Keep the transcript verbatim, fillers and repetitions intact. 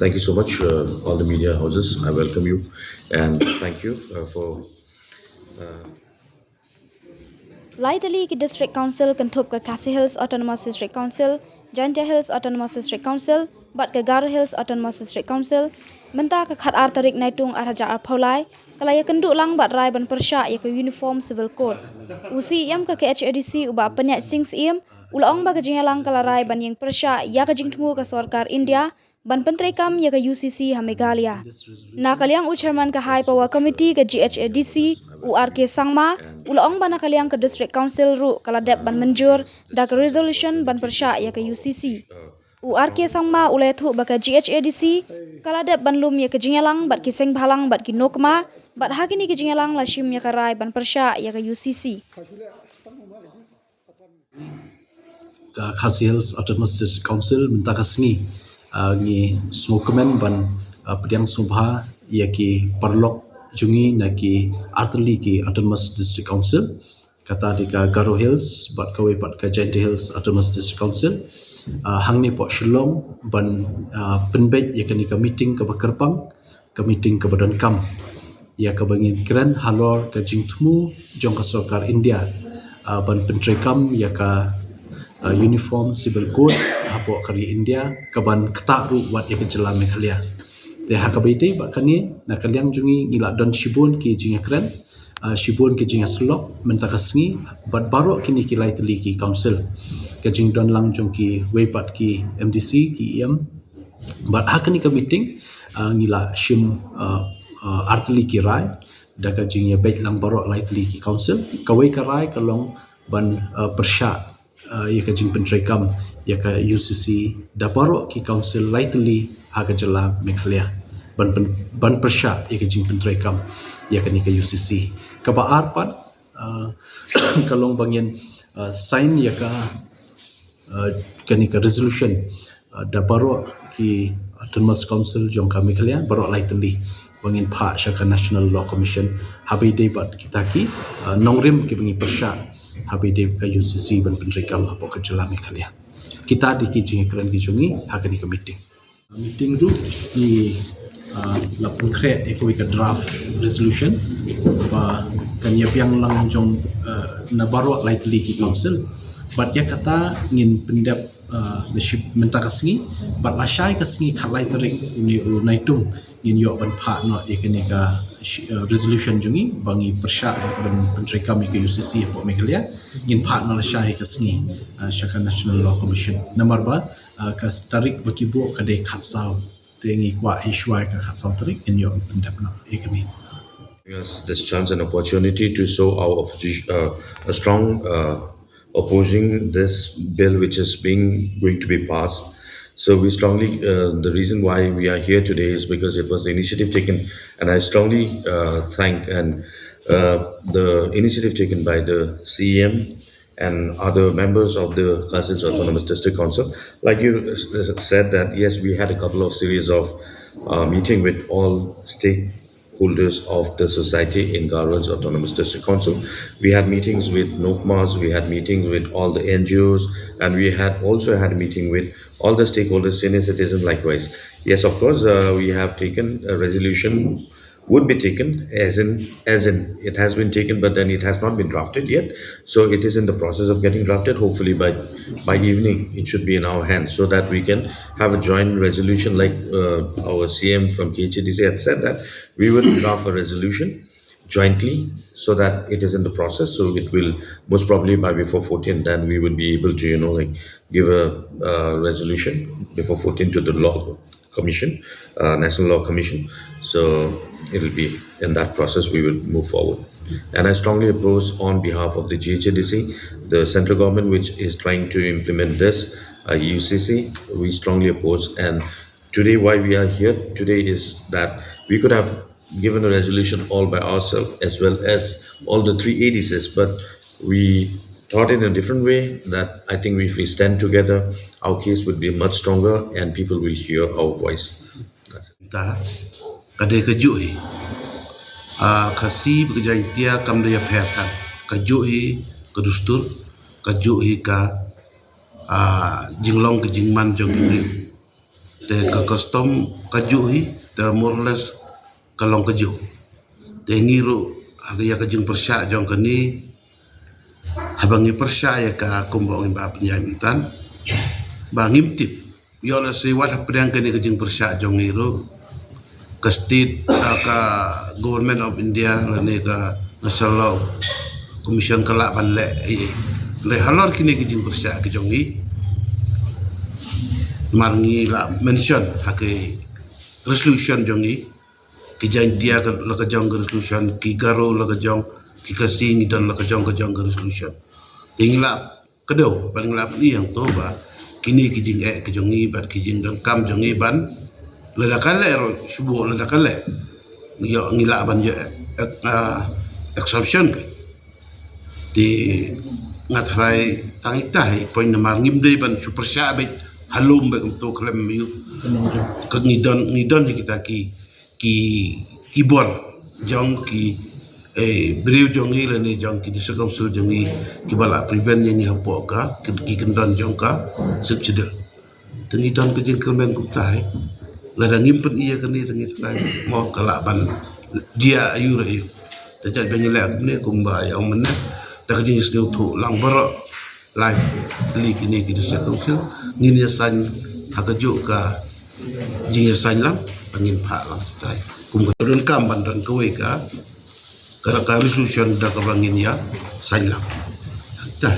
Thank you so much, uh, all the media houses. I welcome you and thank you uh, for. Uh, Lai tylli ki District Council kynthup ka Khasi Hills Autonomous District Council, Jaintia Hills Autonomous District Council bad ka Garo Hills Autonomous District Council mynta ka khatar tarik Naitung arhajar arphew lai ka la ïakynduh lang bad rai ban pyrshah ïa ka Uniform Civil Code. U C E M ka K H A D C u Bah Pynïaid Sing Syiem u la ong ba ka jingïalang ka la rai ban ïeng pyrshah ïa ka jingthmu ka sorkar India ban pyntreikam ïa ka U C C ha Meghalaya. Na ka liang u Chairman ka High Power Committee ka G H A D C u R K Sangma u la ong ba na ka liang ka District Council ruh ka la dep ban mynjur da ka resolution ban pyrshah ïa ka U C C. U R K Sangma u la ïathuh ba ka G H A D C ka la dep ban lum ïa ka jingïalang bad ki seng bhalang bad ki nokma bad ha kine ki jingïalang la shim ïa ka rai ban pyrshah ïa ka U C C. Ka Khasi Hills Autonomous District Council mynta ka sngi, uh, ngi sngewkmen ban uh, pdiang sngewbha ïa ki paralok jong ngi na ki artylli ki Autonomous District Council, kata dei ka Garo Hills bad kawei pat ka Jaintia Hills Autonomous District Council. Uh, hangne poh Shillong ban uh, pynbeit ïa kane ka meeting kaba kyrpang, ka meeting kaba donkam ïa kaba ngin kren halor ka jingthmu jong ka sorkar India uh, ban pyntreikam ïa ka uh, Uniform Civil Code hapoh ka ri India kaban ktah ruh wat ïa ka jylla Meghalaya. Te ha kaba ïadei bad kane, na ka liang jong ngi ngi la don shibun ki jingïakren, uh, shibun ki jingïasyllok mynta ka sngi bad baroh kine ki lai tylli ki council. Ka jingdon lang jong kiwei pat ki M D C, ki E M, bad ha kane ka meeting uh, ngi la shim uh, uh, artylli ki rai da ka jingïabeit lang baroh lai tylli ki council. Kawei ka rai ka long ban uh, pyrshah uh, ïa ka jingpyntreikam ïa ka U C C da baroh ki council lai tylli ha ka jylla Meghalaya ban pyn, ban pyrshah ïa ka jingpyntreikam ïa kane ka U C C. Kaba ar pat uh, ka long ba ngin uh, sign ïa ka uh, kane ka resolution uh, da baroh ki Autonomous Council jong ka Meghalaya, baroh lai tylli ba ngin phah sha ka National Law Commission haba ïadei bad kita ki uh, nongrim kiba ngi pyrshah haba ïadei bad ka U C C ban pyntreikam hapoh ka jylla Meghalaya. Kita dei ki jingïakren ki jong ngi ha kane ka meeting. Meeting ruh ngi uh, la pynkhreh ïa kawei ka draft resolution ba kan ïa biang lang jong uh, na baroh lai tylli ki council. Bad ïa kata ngin pyndep uh, na shi mynta ka sngi bad lashai ka sngi khatlai tarik une u Naitung ngin ïoh ban phah noh ïa kane ka uh, resolution jong ngi ba ngi pyrshah ban pyntreikam ïa ka U C C hapoh Meghalaya. Ngin phah noh lashai ka sngi uh, sha ka National Law Commission. Namar ba uh, ka tarik ba ki buh ka dei khatsaw. Te ngi kwah hi shuwa ïa ka khatsaw tarik ngin ïoh pyndep noh ïa kane. Giving us this chance and opportunity to show our opposition, uh, a strong uh, opposing this bill which is being going to be passed. So we strongly, uh, the reason why we are here today is because it was the initiative taken, and I strongly uh, thank and uh, the initiative taken by the C E M and other members of the Khasi Hills Autonomous District Council. Like you s- s- said that yes, we had a couple of series of uh, meeting with all stakeholders of the society in Garo Hills Autonomous District Council. We had meetings with NOCMAs, we had meetings with all the N G Os, and we had also had a meeting with all the stakeholders, senior citizens likewise. Yes, of course, uh, we have taken a resolution would be taken as in as in it has been taken, but then it has not been drafted yet. So it is in the process of getting drafted. Hopefully by by evening it should be in our hands so that we can have a joint resolution like uh, our C M from K H A D C had said that we will draft a resolution jointly so that it is in the process. So it will most probably by before fourteen, then we would be able to, you know, like give a uh, resolution before fourteen to the law commission, uh, National Law Commission. So it'll be in that process we will move forward. And I strongly oppose on behalf of the G H A D C, the central government which is trying to implement this uh, U C C. We strongly oppose. And today, why we are here today is that we could have given a resolution all by ourselves as well as all the three A D Cs, but we thought in a different way that I think if we stand together, our case would be much stronger and people will hear our voice. That's it. Ta ka dei ka juh hi. A Khasi bad ka Jaintia kam dei ïa pher kan. Ka juh hi ka dustur, ka juh hi ka a jinglong ka jingman jong ki briew. Te ka custom ka juh hi, te more or less ka long ka juh. Te ngi ruh ha ka, ïa ka jingpyrshah jong kane, haba ngi pyrshah ïa ka kumba ong i Bah Pynïaid myntan, ba ngim tip ïoh lehse wat hapdeng kane ka jingpyrshah jong ngi ruh ka state, ah, ka Government of India lane ka National Law Commission ka lah ban leh ei ei. Hynrei halor kine ki jingpyrshah ki jong ngi, mar ngi la mention ha ki resolution jong ngi, ki Jaintia ka, la ka jong ka resolution, ki Garo la ka jong, ki Khasi ngi don la ka jong ka jong ka resolution. Te ngi lah kdew ban ngi lah ban ïeng to ba kine ki jingeh ki jong ngi bad ki jingdonkam jong ngi ban, lada ka leh ruh shu buh, lada ka leh, ngi ïoh, ngi lah ban ïoh, eh, ah, exemption ka. Te nga tharai tang ita hi point namar ngim dei ban shu pyrshah beit halum beit kumto khlem ïoh. Ka ngi don, ngi don hi kita ki, ki, ki bor jong ki, eh, briew jong ngi lane jong ki district council jong ngi kiba lah prevent ïa ngi hapoh ka ki, ki kyndon jong ka Sixth Schedule. Te ngi don ka jingkyrmen kumta hi. Lada ngim pyni ïa kane te ngi tharai mo ka lah ban jia aïu re aïu. Te jait ba ngi leh kumne kumba ïa ong mynne da ka jingsngewthuh lang baroh lai tylli kine ki district council ngin ïa saiñ ha kajuh ka jingïasaiñ lang ba ngin phah lang shatai. Kum ka donkam ban don kawei ka, ka, ka resolution da kaba ngin ïa saiñ lang. Te